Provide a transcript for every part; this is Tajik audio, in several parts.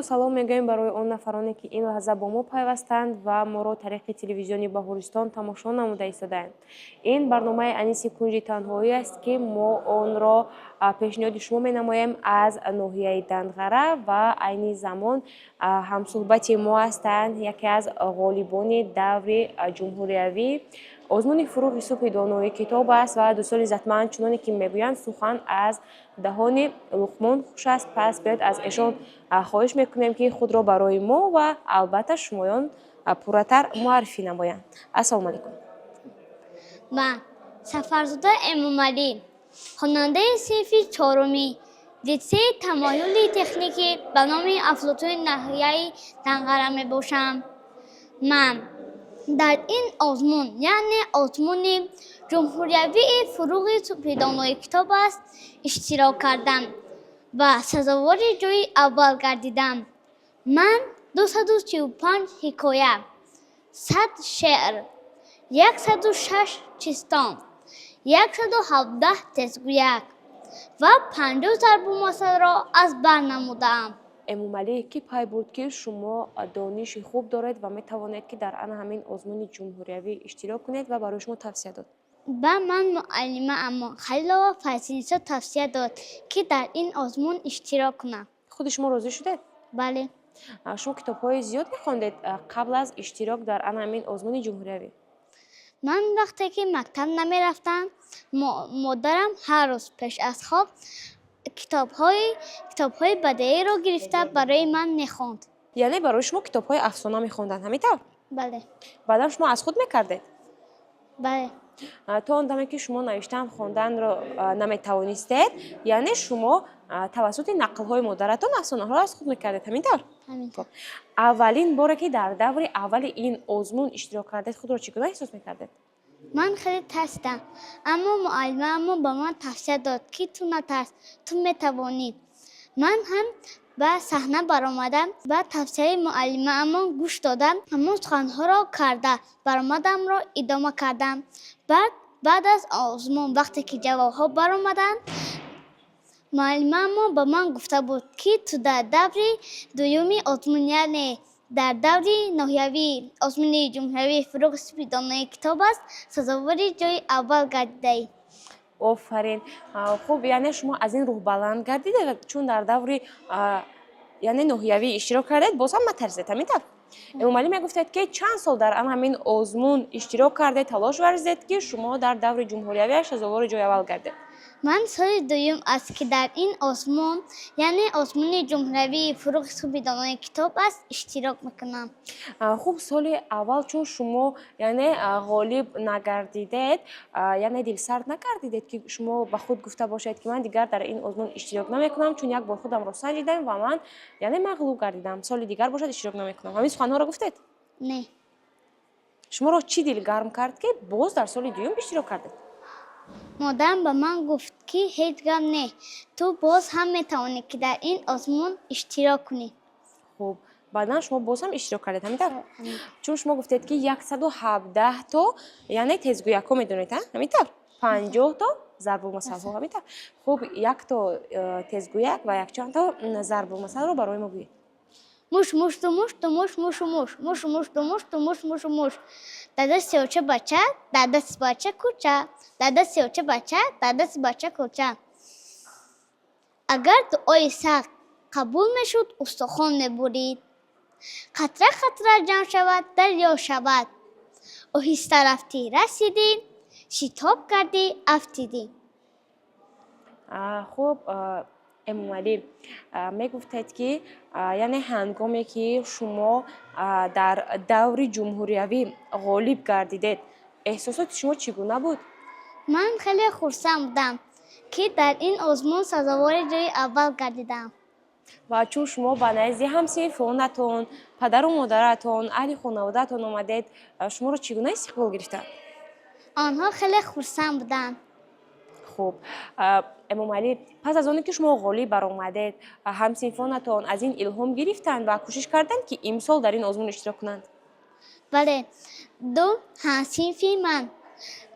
Дуруду салом мегӯем барои он нафароне, ки ин лаҳза бо мо пайвастанд ва моро тариқи телевизиони Баҳористон тамошо намуда истодаанд. Ин барномаи «Аниси кунҷи танҳоӣ» аст, ки мо онро пешниҳоди шумо менамоем аз ноҳияи Данғара, ва айни замон ҳамсӯҳбати мо ҳастанд яке аз ғолибони даври ҷумҳуриявӣ озмуни «Фурӯғи субҳи донои китоб» аст. Ва дӯстони иззатманд, чуноне ки мегӯянд, сухан аз даҳони Луқмон хуш аст, пас биёед, аз эшон хоҳиш мекунем, ки худро барои мо ва албатта шумоён пурратар муаррифӣ намоянд. Ассалому алайкум. Ман Сафарзода Эмомалӣ, хонандаи синфи чоруми литсеи тамоюли техникӣ ба номи Афлотуни ноҳияи Данғара мебошам. Ман дар ин озмун, яъне озмуни ҷумҳуриявии «Фурӯғи субҳи донои китоб» аст, иштирок кардам ва сазовори ҷойи аввал гардидам. Ман 235 ҳикоя, 100 шеър, 106 чистон, 117 тезгӯяк ва 50 зарбулмасалро аз бар намудаам. Эмомалӣ, кӣ пай бурд, ки шумо дониши хуб доред ва метавонед, ки дар ана ҳамин озмуни ҷумҳуриявӣ иштирок кунед, ва барои шумо тавсия дод? Ба ман муаллима Амонхалилова Файзинисо тавсия дод, ки дар ин озмун иштирок кунам. Худи шумо розӣ шудед? Бале. Шумо китобҳои зиёд мехондед қабл аз иштирок дар ана ҳамин озмуни ҷумҳуриявӣ? Ман вақте ки мактаб намерафтам, модарам ҳар рӯз пеш аз хоб китобҳои бадеиро гирифта барои ман мехонд. Яъне барои шумо китобҳои афсона мехонданд, ҳамин тавр? Бале. Баъдан шумо аз худ мекардед? Бале. То он даме ки шумо навиштан, хонданро наметавонистед, яъне шумо тавассути нақлҳои модаратон афсонаҳоро аз худ мекардед, ҳамин тавр? Ҳамин. Хуб, аввалин боре ки дар даври аввали ин озмун иштирок кардед, худро чӣ гуна эҳсос мекардед? Ман хеле тарсидам, аммо муаллимаамон ба ман тавсия дод, ки ту натарс, ту метавонӣ. Ман ҳам ба саҳна баромадам, ба тавсияи муаллимаамон гӯш додам, ҳамон суханҳоро карда баромадамро идома кардам. Баъд аз озмун, вақте ки ҷавобҳо баромаданд, муаллимаамон ба ман гуфта буд, ки ту дар даври дуюми озмун, яъне дар даври ноҳиявии озмуни ҷумҳуриявии «Фурӯғи субҳи донои китоб» аст, сазовори ҷойи аввал гардидаӣ. Офарин! Хуб, яъне шумо аз ин рӯҳбаланд гардидед, чун дар даври яъне ноҳиявӣ иштирок кардед, боз ҳам натарсидед, ҳамин тавр? Эмомалӣ, мегуфтед, ки чанд сол дар ан ҳамин озмун иштирок кардед, талош варзидед, ки шумо дар даври ҷумҳуриявиаш сазовори ҷои аввал гардед? Ман соли дуюм аст, ки дар ин озмун, яъне озмуни ҷумҳуриявии «Фурӯғи субҳи донои китоб» аст, иштирок мекунам. Хуб, соли аввал чун шумо яъне ғолиб нагардидед, яъне дилсард нагардидед, ки шумо ба худ гуфта бошед, ки ман дигар дар ин озмун иштирок намекунам, чун як бор худамро санҷидам ва ман яъне мағлуб гардидам, соли дигар бошад, иштирок намекунам? Ҳамин суханҳоро гуфтед? Не. Шуморо чӣ дилгарм кард, ки боз дар соли дуюм иштирок кардед? Модарам ба ман гуфт, ки ҳеҷ гап не, ту боз ҳам метавонӣ, ки дар ин озмун иштирок кунӣ. Хуб, баъдан шумо боз ҳам иштирок кардед, ҳамин тавр? Чун шумо гуфтед, ки 117 то яъне тезгӯякҳо медонед, ҳамин тавр, 50 то зарбулмасалҳо, ҳамин тавр? Хуб, якто тезгӯяк ва якчанд то зарбулмасалро барои мо гӯед. Муш, муш, ду муш, ду муш, мушу муш, мушу муш, ду муш, ду муш, мушу муш. Дар дасти оча бача, дар дасти бача кӯча, дар дасти оча бача, дар дасти бача кӯча. Агар дуои саг қабул мешуд, устухон мебурид. Қатра қатра ҷамъ шавад, дарё шавад. Оҳиста рафтӣ, расидӣ, шитоб кардӣ, афтидӣ. Хуб, Эмомалӣ, мегуфтед, ки яъне ҳангоме ки шумо дар даври ҷумҳуриявӣ ғолиб гардидед, эҳсосоти шумо чӣ гуна буд? Ман хеле хурсанд будам, ки дар ин озмун сазовори ҷойи аввал гардидам. Ва чун шумо ба назди ҳамсинфонатон, падару модаратон, аҳли хонаводаатон омадед, шуморо чӣ гуна истиқбол гирифтанд? Онҳо хеле хурсанд буданд. Хуб, Эмомалӣ, пас аз оне ки шумо ғолиб баромадед, ҳамсинфонатон аз ин илҳом гирифтанд ва кӯшиш карданд, ки имсол дар ин озмун иштирок кунанд? Бале, ду ҳамсинфи ман.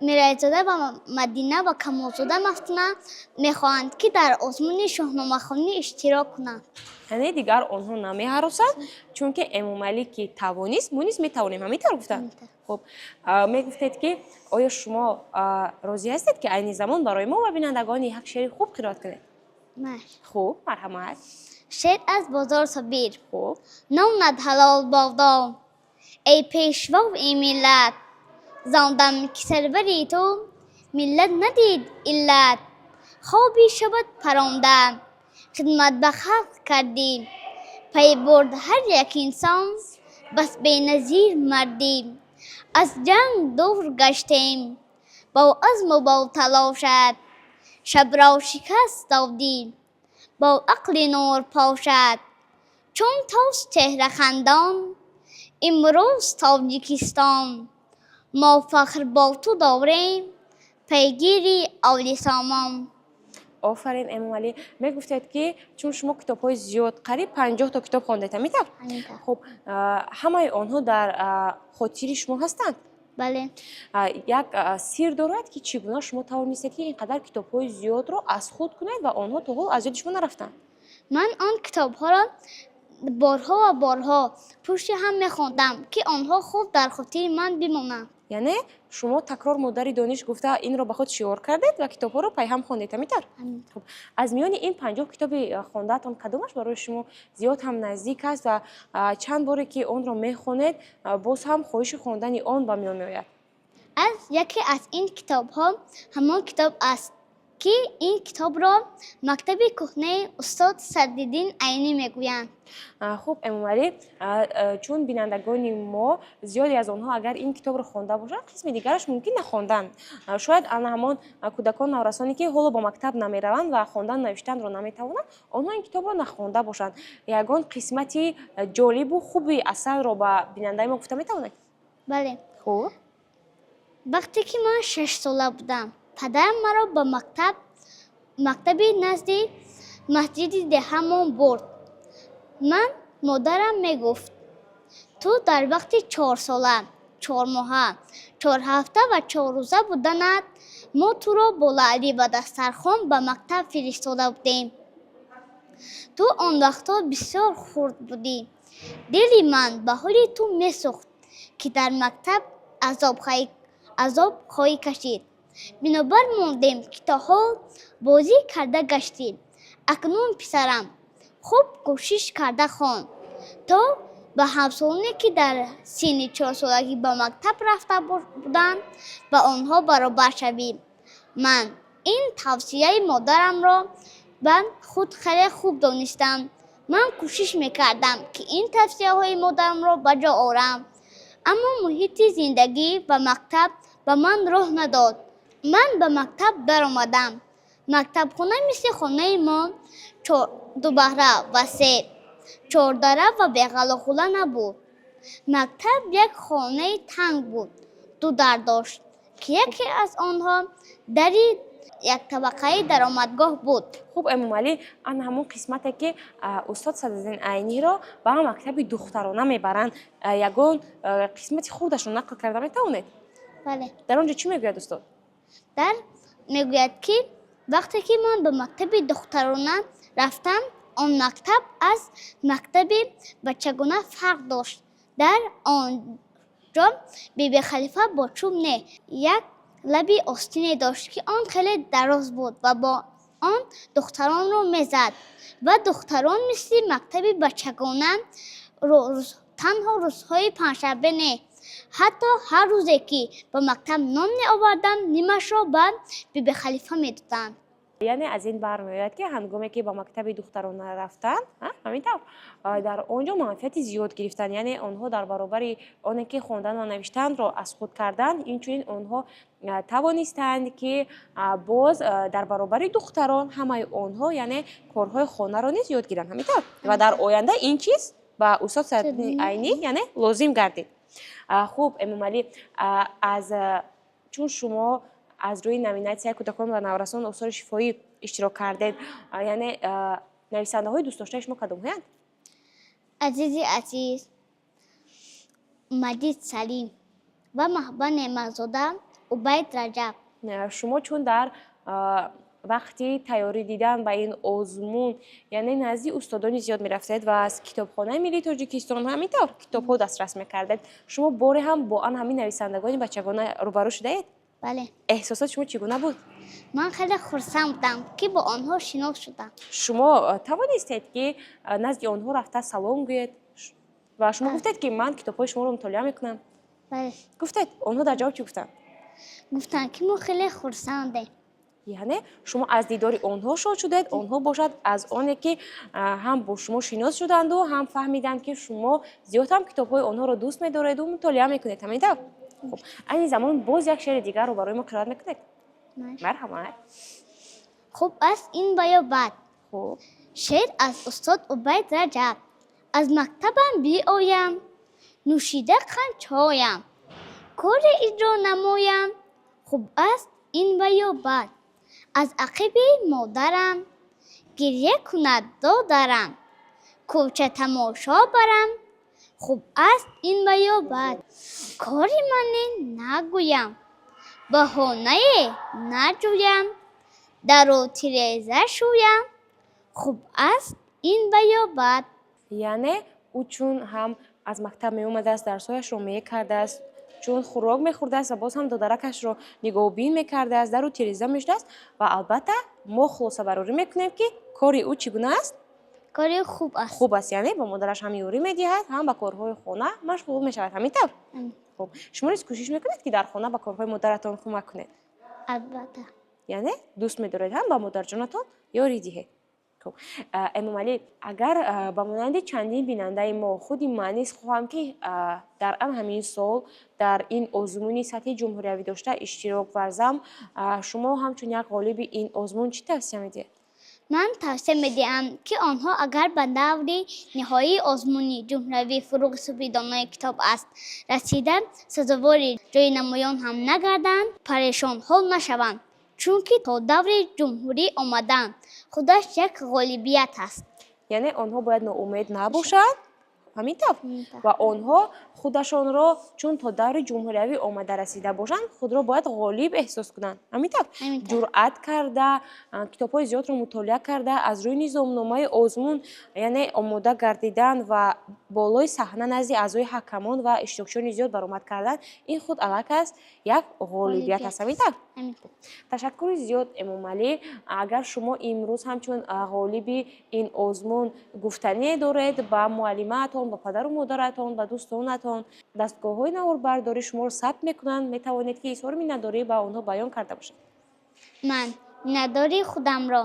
Мирализода ва Мадина ва Камолзода Мафтуна мехоҳанд, ки дар озмуни шоҳномахонӣ иштирок кунанд. Яъне дигар онҳо намеҳаросанд, чунки Эмомалӣ ки тавонист, мо низ метавонем, ҳамин тавр гуфтанд. Хуб, мегуфтед, ки оё шумо розӣ ҳастед, ки айни замон барои мо ва бинандагон як шеъри хуб қироат кунед? Хуб, марҳамат. Шеър аз Бозор Собир. Хуб. Нонат ҳалол бодо, эй пешвои миллат, зон дам ки сарвари ту миллат надид иллат. Хоби шабат паронда, хидмат ба халқ кардӣ, пай бурд ҳар як инсон, бас беназир мардӣ. Аз ҷанг дур гаштем бо азму бо талошат, шабро шикаст додӣ бо ақли нурпошат. Чун тост чеҳрахандон имрӯз Тоҷикистон, мо фахр бо ту дорем, пайгири оли сомон. Офарин, Эмомалӣ. Мегуфтед, ки чун шумо китобҳои зиёд, қариб 50 то китоб хондед, ҳамин тавр? Хуб, ҳамаи онҳо дар хотири шумо ҳастанд? Бале. Як сир дорад, ки чӣ гуна шумо тавонистед, ки ин қадар китобҳои зиёдро аз худ кунед ва онҳо то ҳол аз ёди шумо нарафтанд? Ман он китобҳоро борҳо ва борҳо пушти ҳам мехондам, ки онҳо хуб дар хотири ман бимонанд. Яъне шумо «такрор модари дониш» гуфта, инро ба худ шиор кардед ва китобҳоро пайҳам хондед, ҳамин тавр? Хуб, аз миёни ин 50 китоби хондаатон кадомаш барои шумо зиёд ҳам наздик аст ва чанд боре ки онро мехонед, боз ҳам хоҳиши хондани он ба миён меояд? Аз яке аз ин китобҳо ҳамон китоб аст, ки ин китобро «Мактаби кӯҳнаи устод Садриддин Айнӣ» мегӯянд. Хуб, Эмомалӣ, чун бинандагони мо зиёде аз онҳо агар ин китобро хонда бошанд, қисми дигараш мумкин нахонданд. Шояд ана ҳамон кӯдакон, наврасоне, ки ҳоло ба мактаб намераванд ва хондан навиштанро наметавонанд, онҳо ин китобро нахонда бошанд. Ягон қисмати ҷолибу хуби асарро ба бинандаи мо гуфта метавонед? Бале. Хуб. Вақте ки ман 6-сола будам, падарам маро ба мактаби назди масҷиди деҳамон бурд. Ман модарам мегуфт: «Ту дар вақти 4-сола, 4-моҳа, 4-ҳафта ва 4-рӯза буданат мо туро бо лаъли ва дастархон ба мактаб фиристода будем. Ту он вақтҳо бисёр хурд будӣ. Дили ман ба ҳоли ту месӯхт, ки дар мактаб азоб хоҳӣ кашид. Бинобар мондем, ки то ҳол бозӣ карда гаштӣ. Акнун, писарам, хуб кӯшиш карда хон, то ба ҳамсолоне, ки дар синни 4-солагӣ ба мактаб рафта буданд, ба онҳо баробар шавӣ». Ман ин тавсияи модарамро ба худ хеле хуб донистам. Ман кӯшиш мекардам, ки ин тавсияҳои модарамро ба ҷо орам, аммо муҳити зиндагӣ ва мактаб ба ман роҳ надод. Ман ба мактаб даромадам. Мактабхона мисли хонаи мо дубаҳра, васеъ, чордара ва беғалоғула набуд. Мактаб як хонаи танг буд, ду дар дошт, ки яке аз онҳо дари яктабақаи даромадгоҳ буд. Хуб, Эмомалӣ, ана ҳамон қисмате, ки устод Садриддин Айниро ба мактаби духтарона мебаранд, ягон қисмати хурдашро нақл карда метавонед? Бале. Дар он ҷо чӣ мегӯяд устод? Дар мегӯяд, ки вақте ки ман ба мактаби духтарона рафтам, он мактаб аз мактаби бачагона фарқ дошт. Дар он ҷо Биби Халифа бо чӯб не, як лаби остине дошт, ки он хеле дароз буд ва бо он духтаронро мезад. Ва духтарон мисли мактаби бачагона танҳо рӯзҳои панҷшанбе не, ҳатто ҳар рӯзе ки ба мактаб нон меоварданд, нимашро ба Биби Халифа медоданд. Яъне аз ин бармеояд, ки ҳангоме ки ба мактаби духтарона рафтанд, ҳамин тавр, дар он ҷо манфиати зиёд гирифтанд. Яъне онҳо дар баробари оне ки хондан ва навиштанро аз худ карданд, инчунин онҳо тавонистанд, ки боз дар баробари духтарон ҳамаи онҳо, яъне корҳои хонаро низ ёд гиранд, ҳамин тавр, ва дар оянда ин чиз ба устод Садриддини Айнӣ, яъне, лозим гардид. Хуб, Эмомалӣ, аз чун шумо аз рӯи номинатсияи кӯдакон ва наврасон осори шифоҳӣ иштирок кардед, яъне нависандаҳои дӯстдоштаи шумо кадомҳоянд? Азизи Азиз, Маҷид Салим ва Маҳбуба Неъматзода. Убайд Раҷаб. Шумо чун дар вақти тайёрӣ дидан ба ин озмун, яъне назди устодони зиёд мерафтед ва аз Китобхонаи миллии Тоҷикистон ҳамин тавр китобҳо дастрас мекардед, шумо боре ҳам бо ан ҳамин нависандагони бачагона рӯбарӯ шудаед? Бале. Эҳсосоти шумо чӣ гуна буд? Ман хеле хурсанд будам, ки бо онҳо шинос шудам. Шумо тавонистед, ки назди онҳо рафта салом гӯед ва шумо гуфтед, ки ман китобҳои шуморо мутолиа мекунам? Бале. Гуфтед? Онҳо дар ҷавоб чӣ гуфтанд? Гуфтанд, ки мо хеле хурсандем. Яъне шумо аз дидори онҳо шод шудед, онҳо бошад аз оне, ки ҳам бо шумо шинос шуданду, ҳам фаҳмиданд, ки шумо зиёд ҳам китобҳои онҳоро дӯст медореду мутолиа мекунед. Ҳамин тавр? Хуб, айни замон боз як шеъри дигарро барои мо қироат мекунед? Марҳамат. Хуб аст ин ва ё бад. Хуб. Шеър аз устод Убайд Раҷаб. Аз мактабам биоям, нӯшида қанд чоям, коре иҷро намоям, хуб аст ин ва ё бад. Аз ақиби модарам гирья кунад додарам, кӯча тамошо барам, хуб аст ин ва ё бад. Кори мане нагӯям, баҳонае наҷӯям, дару тиреза шӯям, хуб аст ин ва ё бад. Яъне ӯ чун ҳам аз мактаб меомадааст, дарсҳояшро мекардааст, чун хӯрок мехӯрдааст ва боз ҳам додаракашро нигоҳубин мекардааст, дару тиреза мешудааст ва албатта мо хулосабарорӣ мекунем, ки кори ӯ чӣ гуна аст? Кори хуб аст. Хуб аст, яъне ба модараш ҳам ёрӣ медиҳад, ҳам ба корҳои хона машғул мешавад. Ҳамин тавр? Хуб, шумо низ кӯшиш мекунед, ки дар хона ба корҳои модаратон кӯмак кунед? Албатта. Яъне дӯст медоред ҳам ба модарҷонатон ёрӣ диҳед. Хуб, Эмомалӣ, агар ба монанди чандин бинандаи мо худи ман низ хоҳам, ки дар ан ҳамин сол дар ин озмуни сатҳи ҷумҳуриявӣ дошта иштирок варзам, шумо ҳамчун як ғолиби ин озмун чӣ тавсия медиҳед? Ман тавсия медиҳам, ки онҳо агар ба даври ниҳоии озмуни ҷумҳуриявии «Фурӯғи субҳи донои китоб аст» расида, сазовори ҷои намоён ҳам нагарданд, парешонҳол нашаванд, чунки то даври ҷумҳурӣ омадан худаш як ғолибият аст. Яъне онҳо бояд ноумед набошанд, ҳамин тавр, ва онҳо худашонро чун то даври ҷумҳуриявӣ омада расида бошанд, худро бояд ғолиб эҳсос кунанд, ҳамин тавр, ҷуръат карда, китобҳои зиёдро мутолиа карда, аз рӯи низомномаи озмун, яъне омода гардидан ва болои саҳна назди аъзои ҳакамон ва иштирокчиёни зиёд баромад кардан, ин худ аллакай аст як ғолибият аст, ҳамин тавр. Ташаккури зиёд, Эмомалӣ. Агар шумо имрӯз ҳамчун ғолиби ин озмун гуфтание доред ба муаллимаатон, ба падару модаратон, ба дӯстонатон, дастгоҳҳои наворбардорӣ шуморо сабт мекунанд, метавонед, ки изҳори миннатдорӣ ба онҳо баён карда бошед. Ман миннатдории худамро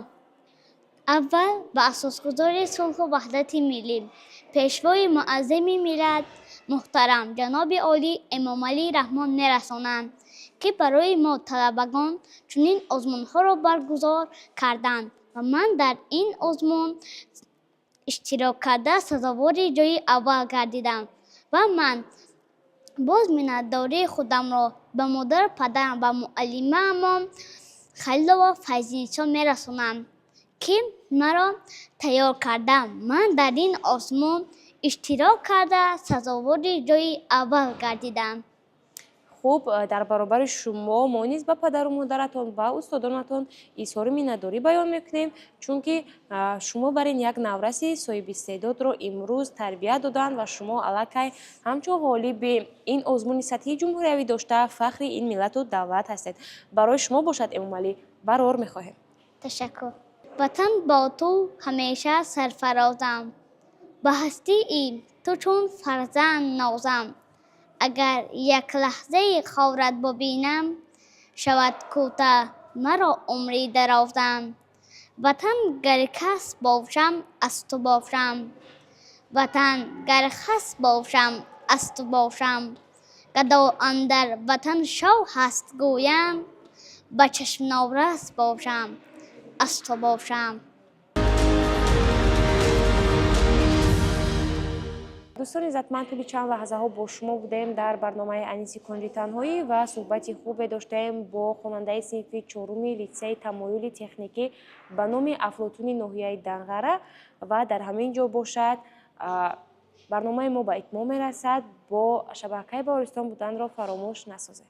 аввал ба асосгузори сулҳу ваҳдати миллӣ, пешвои муаззами миллат, муҳтарам ҷаноби олӣ Эмомалӣ Раҳмон мерасонам, ки барои мо талабагон чунин озмунҳоро баргузор карданд ва ман дар ин озмун иштирок карда, сазовори ҷои аввал гардидам. Ва ман боз миннатдории худамро ба модару падарам ва муаллимаамон Халилова Файзинисо мерасонам, ки маро тайёр карданд. Ман дар ин озмун иштирок карда, сазовори ҷои аввал гардидам. Хуб, дар баробари шумо мо низ ба падару модаратон, ба устодонатон изҳори миннатдорӣ баён мекунем, чунки шумо бар ин як навраси соҳибистеъдодро имрӯз тарбия доданд ва шумо аллакай ҳамчун ғолиби ин озмуни сатҳии ҷумҳуриявӣ дошта фахри ин миллату давлат ҳастед. Барои шумо бошад, Эмомалӣ, барор мехоҳем. Ташаккур. Ватан, бо ту ҳамеша сарфарозам, ба ҳастии ту чун фарзанд нозам. Агар як лаҳзаи ховрат бубинам, шавад кӯтаҳ маро умри дарозам. Ватан, гар кас бошам, аз ту бошам. Ватан, гар хас бошам, аз ту бошам. Гадо андар ватан шоҳ ҳаст гӯям, ба чашм наврас бошам, аз ту бошам. Дӯстони иззатманд, тӯли чанд лаҳзаҳо бо шумо будем дар барномаи «Аниси кунҷи танҳоӣ» ва суҳбати хубе доштем бо хонандаи синфи чоруми литсеи тамоюли техникӣ ба номи Афлотуни ноҳияи Данғара. Ва дар ҳамин ҷо бошад, барномаи мо ба итмом мерасад. Бо шабакаи Баҳористон буданро фаромӯш насозед.